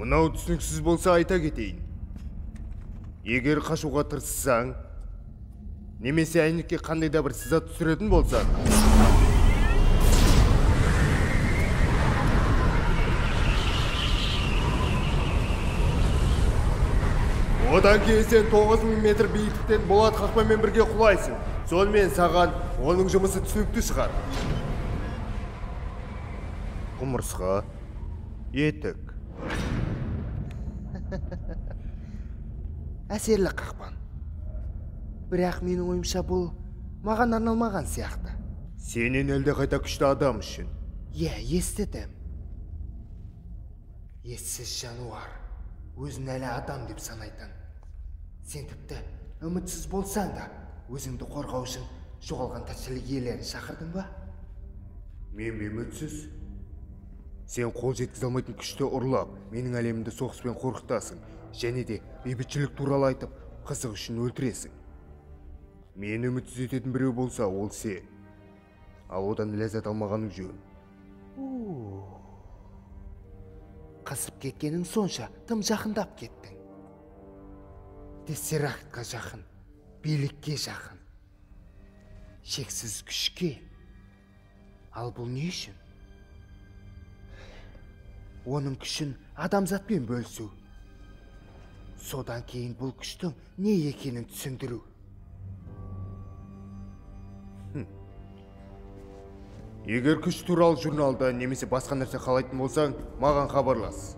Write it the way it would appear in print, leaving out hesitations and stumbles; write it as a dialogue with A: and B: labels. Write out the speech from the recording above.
A: Мынау түсініксіз болса айта кетейін. Егер қашуға тырыссаң, немесе әйнекке қандай да бір сызат түсіретін болсаң, одан кейін сен 9000 метр биіктіктен болат қақпамен бірге құлайсың. Сонымен саған оның жұмысы түсінікті шығар. Құмырсқа, етік.
B: Әсерлі қақпан. Бірақ менің ойымша бұл маған арналмаған сияқты.
A: Сенен әлдеқайда күшті адам үшін.
B: Иә, естідім. Ессіз жануар, өзін әлі адам деп санайтын. Сен тіпті үмітсіз болсаң да, өзіңді қорғау үшін жоғалған тіршілік иелерін шақырдың ба?
A: Мен үмітсіз? Сен қол жеткізе алмайтын күшті ұрлап, менің әлемімді соғыспен қорқытасың, және де бейбітшілік туралы айтып, қызық үшін өлтіресің. Мені үмітсіз ететін біреу болса, ол сен. Ал одан ләззат алмағаның жөн.
B: Қызып кеткенің сонша, тым жақындап кеттің. Тессерактқа жақын, билікке жақын, шексіз күшке. Ал бұл не үшін? Оның күшін адамзатпен бөлісу. Содан кейін бұл күштің не екенін түсіндіру.
A: Егер күш туралы журналда немесе басқа нәрсе қалайтын болсаң, маған хабарлас.